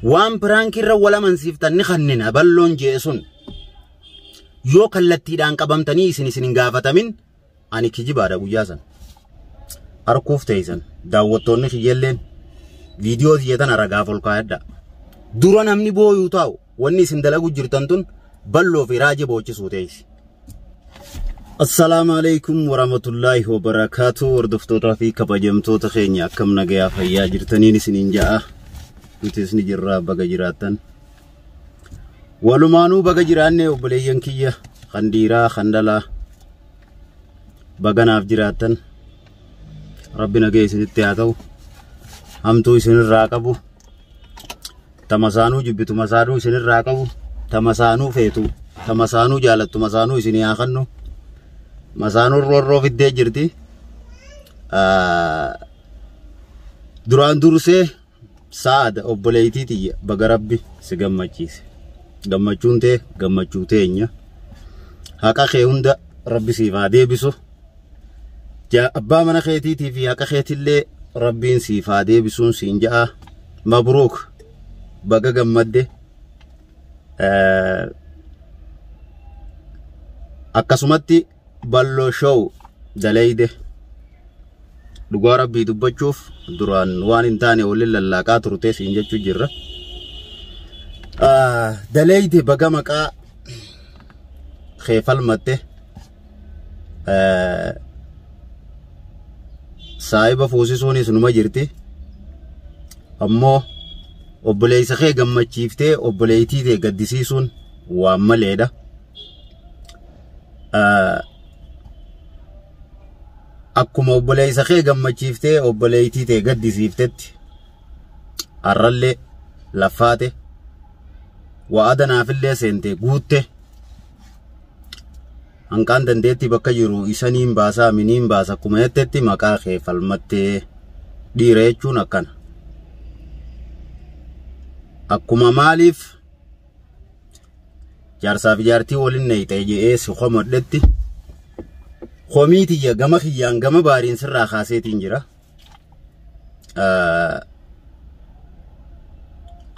Waan piraankii irra wal amansiiftan ni kannina balloon je'e sun yoo kallattiidhaan qabamtanii isin isin hin gaafatamin ani kijibaadha guyyaa san. Arkuuf teessan daawwattoonni kiyyelleen viidiyoo tiyya tana ragaaf ol kaayadha. Dura namni booyuu taa'u wanni isin dalagu jirtan tun balloo fi raajii boochisuu teessi. Assalaamu alaikum warahmatullaahi wabarakaatu. Hordoftootaa fi kabajamtoota keenya akkam nagayaa fayyaa jirtaniin isiniin ja'a. Nutis ni jirraa baga jiraattan. Walumaanuu baga jiraanne obboleeyyan kiyya kan dhiiraa kan dhalaa baganaaf jiraattan. Rabbi nagaya isinitti haa ta'u. Hamtuu isinirraa qabu. Tamasaanuu jibbitu masaanuu isinirraa qabu. Tamasaanuu feetu. Tamasaanuu jaalattu masaanuu isinii haa kennu. Masaanuun roorroo fiddee jirti. Duraan dursee Sa'aada obboleettii tiyya baga rabbi si gammachiise. Gammachuun tee gammachuu teenya. Haqa kee hunda rabbi siif haa deebisu. Abbaa mana keetiitii fi haqa keetillee rabbiin siif haa deebisuun siin ja'a. Mabruuk baga gammadde. Akkasumatti Balloo Show dalayde. Dhugaa rabbii dubbachuuf duraan waan hin taane waliin lallaaqaa turte siin jechuu jirra. Dalayde baga maqaa kee falmatte. Saahiba fuusisuunis numa jirti. Ammoo obboleessa kee gammachiiftee obboleettii tee gaddisiisuun waan maleedha. Akkuma obboleessa kee gammachiiftee obboleettii tee gaddisiiftetti har'allee laffaate wa'ada naafillee seente guutte hanqaan dandeettii bakka jiru isaniin baasaa miniin baasa akkuma jettetti maqaa kee falmattee dhiira jechuun akkana. Akkuma maaliif jaarsaa fi jaartii waliin neeyxee je'ee si komadhetti komii tiyya gama kiyyaan gama baariin sirraa kaaseetiin jira.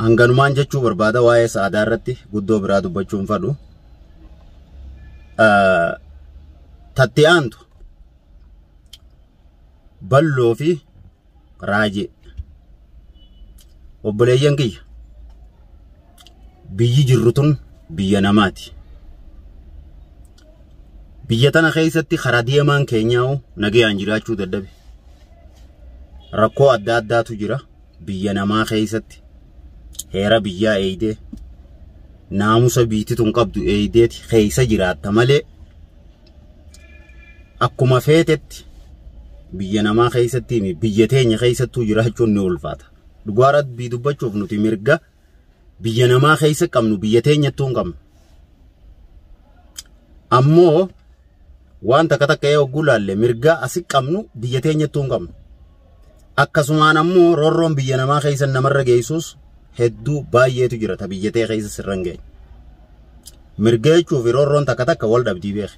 Hanganumaan jechuu barbaada waa'ee sa'aadaa irratti guddoo biraa dubbachuun fadhu. Tatti aantu balloo fi raajee obboleeyyan kiyya biyyi jirru tun biyya namaati. Biyya tana keessatti karaa deemaan keenyaa'u nagayaan jiraachuu dadhabe. Rakkoo adda addaatu jira biyya namaa keessatti. Heera biyyaa eeydee naamusa biitti tun qabdu eeydeeti keessa jiraatta malee akkuma feetetti biyya namaa keessatti biyya teenya keessattuu jiraachuun ni ulfaata. Dhugaa rabbii dubbachuuf nuti mirga biyya namaa keessa qabnu biyya teenyattuu hin qabnu. Ammoo waan takka takka yoo hogguu laalle mirga asi qabnu biyya teenyattuu hin qabnu. Akkasumaan ammoo roorroon biyya namaa keessa namarra geessus hedduu baay'eetu jira ta biyya tee keessa sirra hin geenye. Mirga jechuu fi roorroon takka takka wal dhabdii beeki.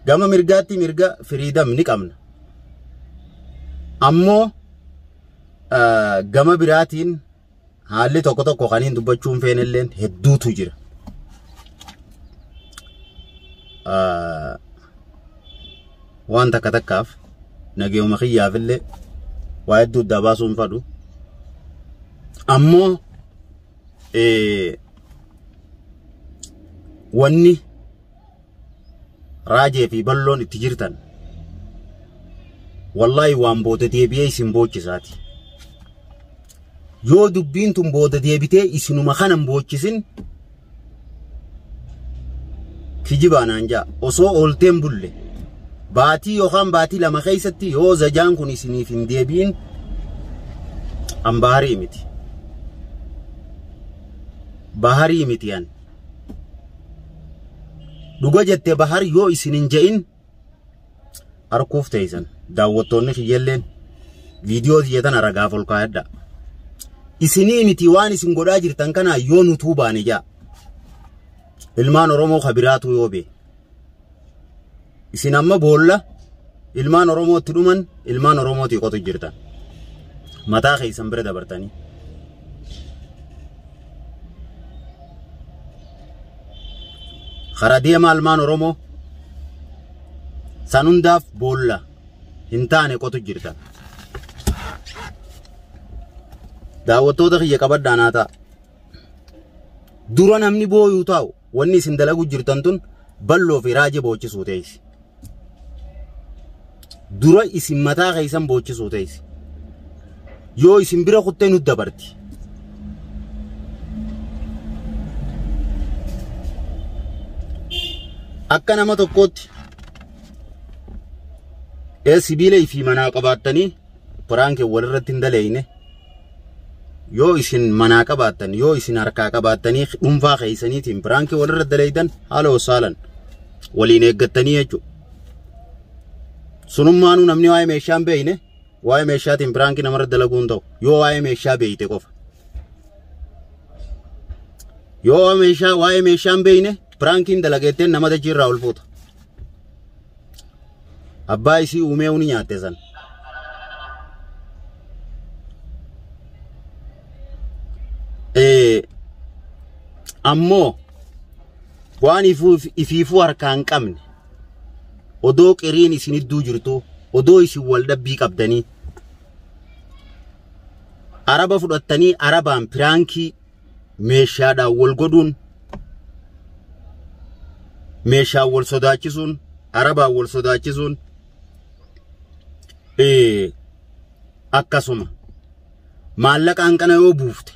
Gama mirgaatti mirga firiidam ni qabna. Ammoo gama biraatiin haalli tokko tokko kan hin dubbachuu hin feenelleen hedduutu jira. Waan takka takkaaf nageeyuma kiyyaafillee waa hedduu addaa baasuu hin fadhu. Ammoo wanni raajee fi balloon itti jirtan wallaahi waan booda deebi'ee isin boochisaati. Yoo dubbiin tun booda deebitee isinuma kana hin boochisin kijibaa naan ja'a. Osoo oolteen bulle baatii yookaan baatii lama keessatti yoo zajaan kun isiniif hin deebi'in an baharii miti. Baharii miti an. Dhuga jette bahar yoo isin hin je'in arkuuf teessan daawwattoonni kiyyalleen viidiyoo tiyya tana ragaaf ol kaayadha. Isinii miti waan isin godhaa jirtan kana yoo nutuu baane ja'a. Ilmaan Oromoo ka biraatu yoo bee. Isin amma boolla ilmaan Oromootti dhuman ilmaan Oromootii qotu jirtan. Mataa keessan bira dabartanii. Karaa deemaa ilmaan Oromoo san hundaaf boolla hin taane qotu jirtan. Daawwattoota kiyya qabadhaa naa ta'a. Dura namni booyuu taa'u wanni isin dalagu jirtan tun balloo fi raajee boochisuu teessi. Dura isin mataa keessan boochisuu teessi. Yoo isin bira kuttee nu dabarti. Akka nama tokkootti sibiila ifii manaa qabaattanii piraankii walirratti hin daleeyne. Yoo isin manaa qabaattan, yoo isin harkaa qabaattanii dhuunfaa keessaniitiin piraankii walirra daleeydan haala osaalan waliin eeggattanii jechuudha. Sunummaanuu namni waa'ee meeshaa hin beekne waa'ee meeshaatiin piraankii namarra dalaguu hin ta'u yoo waa'ee meeshaa beekte qofa. Yoo waa'ee meeshaa hin beekne piraankiin dalageetteen nama dachiirraa ol fuuta. Abbaa isii uumee uni nyaatte san. Ammoo waan ifiifuu harkaa hin qabne odoo qiriin isin idduu jirtu, odoo isin wal dhabbii qabdanii araba fudhattanii arabaan piraankii meeshaadhaan wal godhuun, meeshaan wal sodaachisuun, arabaan wal sodaachisuun akkasuma maallaqaan kana yoo buufte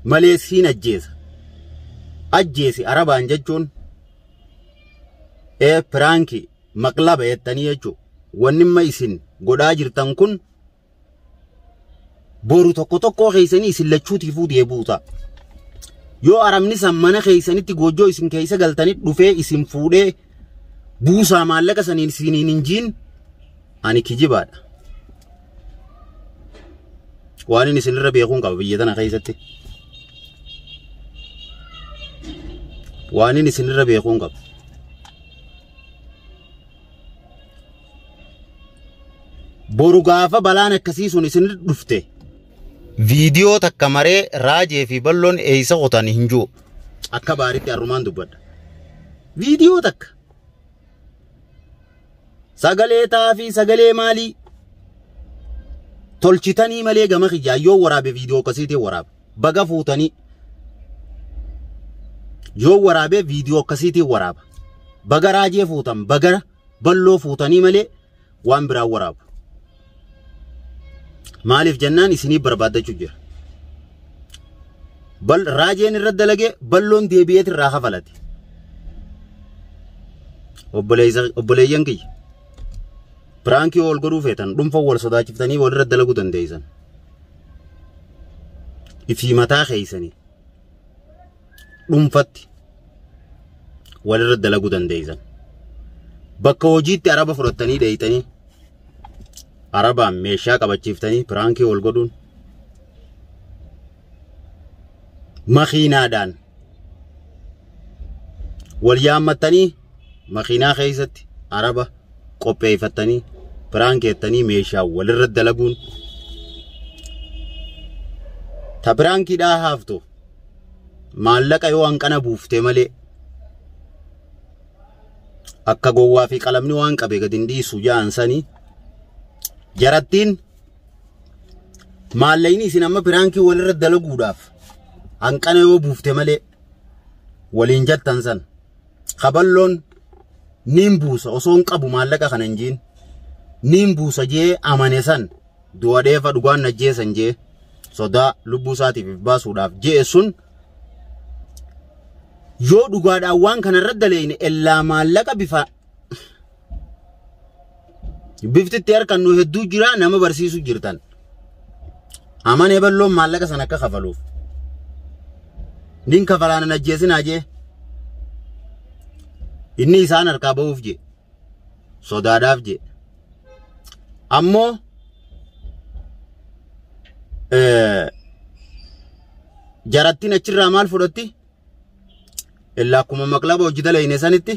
malee siin ajjeesa. Ajjeesi arabaan jechuun piraankii maqlaba jettanii jechuudha. Wanni amma isin godhaa jirtan kun boru tokko tokkoo keessanii isin lachuutiifuu deebi'u ta'a. Yoo arabni san mana keessanitti goojjoo isin keessa galtanii dhufee isin fuudhee buusaa maallaqa saniin isiniin hin jiin ani kijibaadha. Waan inni isinirra beekuun qaba biyya tana keessatti. Waan inni isinirra beekuun qaba. Boru gaafa balaan akkasii sun isin dhufte viidiyoo takka maree raajee fi balloon eeysa qotan hin jiru. Akka baaritti arrumaan dubbadha. Viidiyoo takka sagalee taafii sagalee maalii tolchitanii malee gama kiyyaa yoo waraabe viidiyoo akkasiitiin waraaba. Baga fuutanii yoo waraabe viidiyoo akkasiitiin waraaba. Baga raajee fuutan baga balloo fuutanii malee waan biraa waraabu. Maaliif jennaan isinii barbaaddachuu jira. Bal raajeen irra dalagee balloon deebi'eet irraa kafalate. Obboleeyyan kiyya. Piraankii wal godhuu feetan dhuunfa wal sodaachiftanii walirra dalaguu dandeessan. Ifii mataa keessanii dhuunfatti walirra dalaguu dandeessan. Bakka hojiitti araba fudhattanii dheeyitanii arabaan meeshaa qabachiiftanii piraankii wal godhuun makiinaadhaan wal yaammattanii makiinaa keessatti araba qopheeffattanii piraankeettanii meeshaa walirra dalaguun ta piraankiidhaa haaftu maallaqa yoo hanqana buuftee malee akka gowwaa fi qalamni waan qabe gadi hin dhiisu ja'an sanii jarattiin maallaqni isin amma piraankii walirra dalaguudhaaf hanqana yoo buufte malee waliin jettan san kaballoon niin buusa osoo hin qabu maallaqa kana hin jiin niin buusa jee amane san du'a dheefa dhugaan najjeessan jee sodaa lubbuu isaatiif baasuudhaaf jee sun yoo dhugaadhaan waan kana irra daleeyne ellaa maallaqa bifa biftitti harkannu hedduu jira nama barsiisu jirtan. Amanee balloon maallaqa sana akka kafaluuf. Nin kafalaan ajjeesinaa jee. Inni isaan harkaa ba'uuf jee. Sodaadhaaf jee. Ammoo jarattiin achirraa maal fudhatti? Illaa akkuma maqlaba hojii dalayne sanitti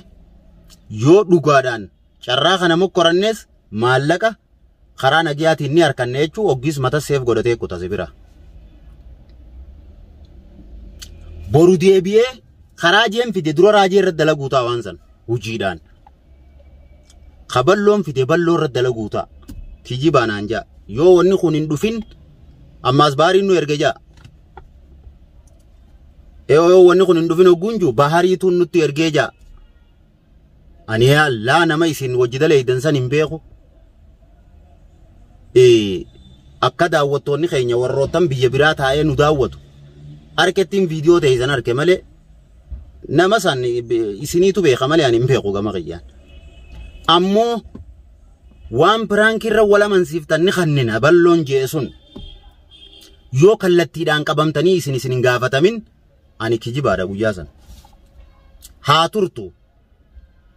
yoo dhugaadhaan carraa kana mokkorannees maallaqa karaa nagiyaatiin ni harkanne jechuun hoggiis mata seef godhatee kuta si bira. Boru deebi'ee Karaajeen fide dura raajee irra dalaguu ta'a waan san hojiidhaan. Ka balloon fide balloo irra dalaguu ta'a. Kijibaa naan ja'a. Yoo wanni kun hin dhufin ammaas baariin nu erge ja'a. Yoo wanni kun hin dhufin hogguun jiru bahariituun nutti ergee ja'a. Ani laa nama isin wajji daleeydan san hin beeku. Akka daawwattoonni keenya warroottan biyya biraa taa'ee nu daawwatu. Harkettiin viidiyoo ta'e san arke malee nama san isiniitu beeka malee ani hin beeku gama kiyyaan. Ammoo waan piraankirra wal amansiiftan ni kannina balloon je'e sun yoo kallattiidhaan qabamtanii isin isin hin gaafatamin ani kijibaadha guyyaa san. Haa turtu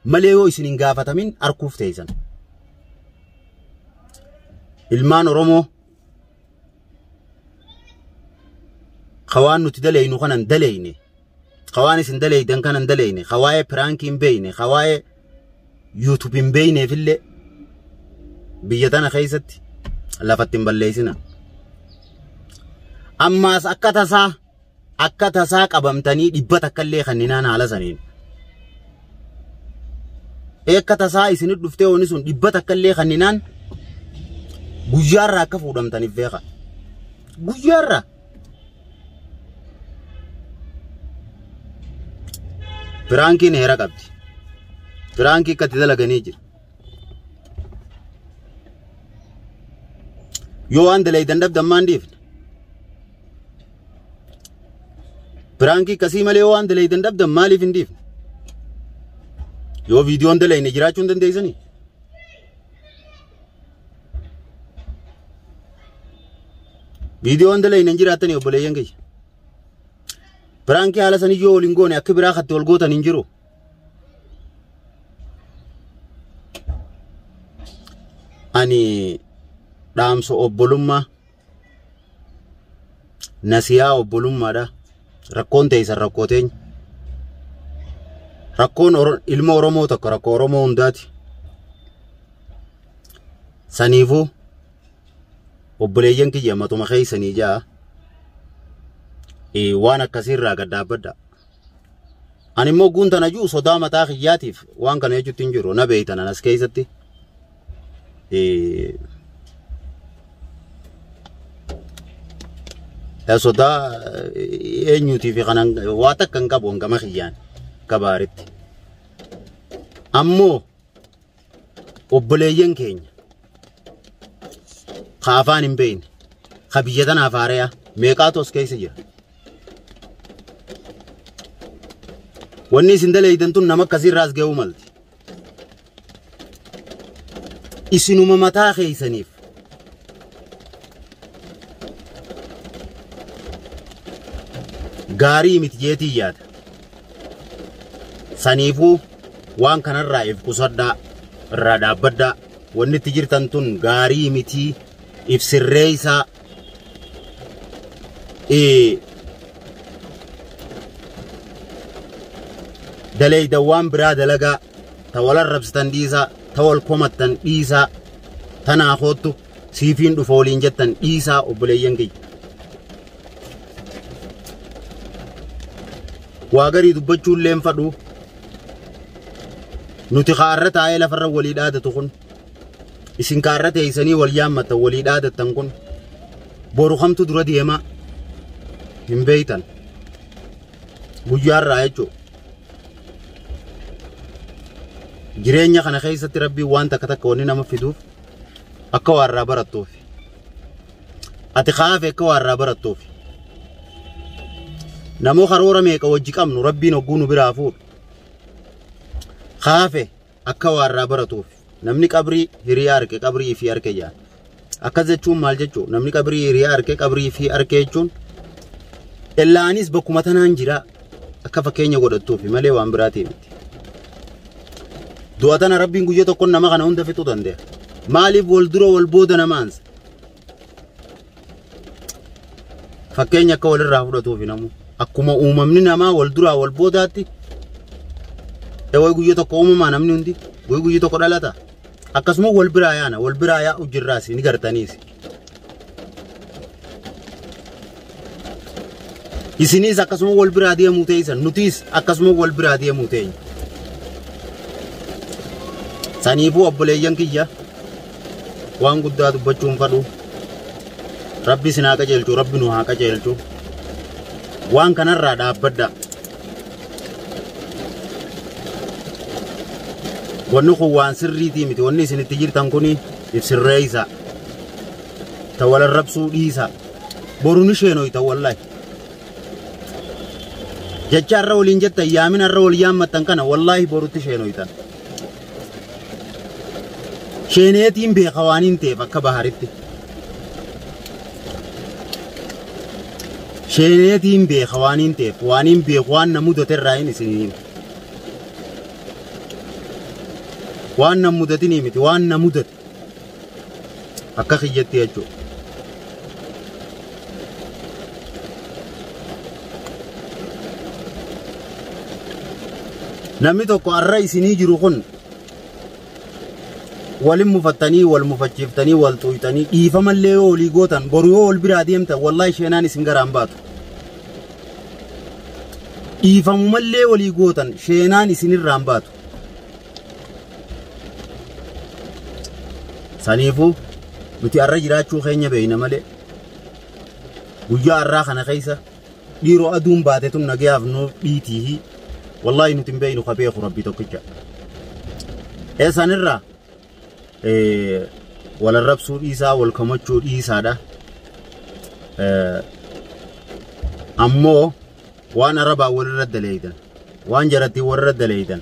malee yoo isin hin gaafatamin arkuuf teessan. Ilmaan Oromoo kawaan nuti daleeynu kanan daleeyne, kawaan isin daleeydan kanan daleeyne, kawaa'ee piraankii hin beeyne, kawaa'ee yuutuub hin beeyneefillee biyya tana keessatti lafatti hin balleessina. Ammaas akka tasaa qabamtanii 100 illee kanninaan haala saniin. Akka tasaa isinit dhuftee wanni sun 100 illee kanninaan guyyaarraa akka fuudhamtaniif beeka. Guyyaarraa. Piraankiin heera qabdi. Piraankii akkatti dalaganii jira. Yoo waan daleeydan dhabdan maan dhiifne? Piraankii akkasii malee yoo waan daleeydan dhabdan maaliif hin dhiifne? Yoo viidiyoon daleeyne jiraachuu hin dandeessanii? Viidiyoon daleeyne hin jiraattanii obboleeyyan kiyya. Piraankii haala sanii yoo waliin goone akka biraa katti wal gootan hin jiru. Ani dhaamsa obbolummaa nasiyaa obbolummaadha. Rakkoon teessan rakkoo teenya. Rakkoon ilma Oromoo tokko rakkoo Oromoo hundaati. Saniifuu obboleeyyan kiyya matuma keessanii ja'a. Waan akkasiirraa gad dhaabbadha. Ani immoo guuntana jiru sodaa mataa kiyyaatiif waan kana jechuutti hin jiru. Na beeytan anas keessatti. Sodaa eenyuutiif kanan waa takka hin qabu hangama kiyyaan gabaaritti. Ammoo obboleeyyan keenya ka afaan hin beekne ka biyya tanaaf haaraya meeqaatu as keessa jira. Wanni isin daleeydan tun nama akkasiirraas ga'uu malti. Isinuma mataa keessaniif gaarii miti jeetii yaada. Saniifuu waan kanarraa if qusadhaa irraa dhaabbadhaa. Wanni itti jirtan tun gaarii miti if sirreessaa. Daleeydan waan biraa dalagaa ta wal arrabsitan dhiisaa, ta wal komattan dhiisaa, tanaa koottu siifiin dhufa waliin jettan dhiisaa obboleeyyan kiyya. Waa garii dubbachuu illee hin fadhu. Nuti kaarra taa'ee lafarra walii dhaadatu kun isin kaarra teessanii wal yaammattan walii dhaadattan kun boru kamtu dura deemaa hin beeytan guyyaarraa jechuudha. Jireenya kana keessatti rabbiin waan takka takka wanni nama fiduuf akka waa irraa barattuuf. Ati kaafe akka waa irraa barattuuf. Namoo karoora meeqa wajji qabnu rabbiin hogguu nu biraa fuudhu. Kaafe akka waa irraa baratuuf. Namni qabrii hiriyaa arge qabrii fi arge jaan. Akkas jechuun maal jechuu? Namni qabrii hiriyaa arge qabrii fi arge jechuun ellaanis bakkuma tanaan jira akka fakkeenya godhattuufi malee waan biraatii miti. Du'a tana rabbiin guyyaa tokkoon nama kana hunda fixuu danda'a. Maaliif wal dura wal booda nama ansa? Fakkeenya akka walirraa fudhatuufi namu. Akkuma uumamni namaa wal duraa wal boodaatti wayi guyyaa tokko uumamaa namni hundi wayi guyyaa tokko dhalata. Akkasuma wal biraa yaana wal biraa yaa'u jirraas ni gartaniis. Isinis akkasuma wal biraa deemuu teessan nutis akkasuma wal biraa deemuu teenya. Saniifuu obboleeyyan kiyya waan guddaa dubbachuun fadhu. Rabbi isin haa qajeelchu, Rabbi nu haa qajeelchu. Waan kanarraa dhaabbadha. Wanni kun waan sirriitii miti. Wanni isin itti jirtan kuni ibsirreessa. Ta wal arrabsuu dhiisa. Boru ni sheenoyta wallahi. Jecha har'a waliin jettan yaamin har'a wal yaammattan kana wallaahi borutti sheenoytan. Sheeneetiin beeka waan hin ta'eef akka baharitti. Sheeneetiin beeka waan hin ta'eef waan hin beeku waan na mudate irraa hin isin himu. Waan na mudatinii miti waan na mudate akka kiyyatti jechuudha. Namni tokko har'a isinii jiru kun walin mufattanii wal mufachiiftanii wal xuuxanii dhiifamallee yoo olii gootan boru yoo wal biraa deemtan wallaahi sheenaan isin garaan baatu. Dhiifamumallee walii gootan sheenaan isinirraan baatu. Saniifuu nuti har'a jiraachuu keenya beeyna malee guyyaa har'aa kana keessa dhiiroo aduun baate tun nagayaaf nuuf dhiitii wallaahi nuti hin beeynu ka beeku rabbi tokkicha. Eessanirraa wal arrabsuu dhiisaa wal kamachuu dhiisaadha. Ammoo waan arabaa walirra daleeydan waan jarattii walirra daleeydan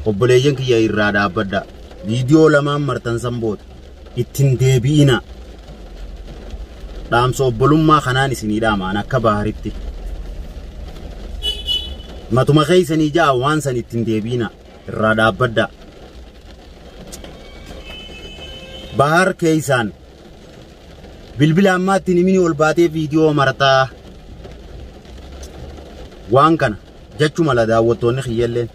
obboleeyyan kiyya irraa dhaabbadha. Viidiyoo lamaan martan san booda ittiin deebi'ina. Dhaamsa obbolummaa kanaan isinii dhaamaan akka baharitti. Matuma keessanii ja'a waan san ittiin deebi'ina irraa dhaabbadha. Bahar keessaan bilbila ammaatti nimini ol baatee viidiyoo martaa waan kana jechuu mala daawwattoonni kiyyalleen.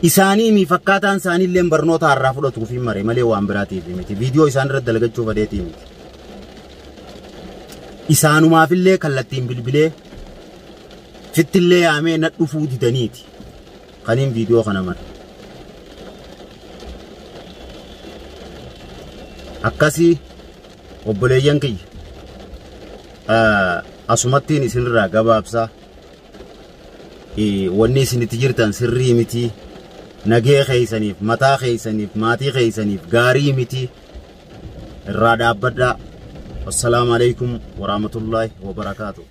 Isaanii mi fakkaataan isaaniillee barnoota har'aa fudhatuuf hin mare malee waan biraatiif miti. Viidiyoo isaan irra dalagachuu fedheetii miti. Isaanumaafillee kallattiin bilbilee fittillee yaamee na dhufuu didaniiti. Kaniin viidiyoo kana mare. Akkasii obboleeyyan kiyya asumattiin isinirraa gabaabsaa wanni isinitti jirtan sirrii miti. Nagee keessaniif, mataa keessaniif, maatii keessaniif gaarii miti. Irraa dhaabbadhaa. Wassalaamu alaikum warahmatullaahi wabarakaatuh.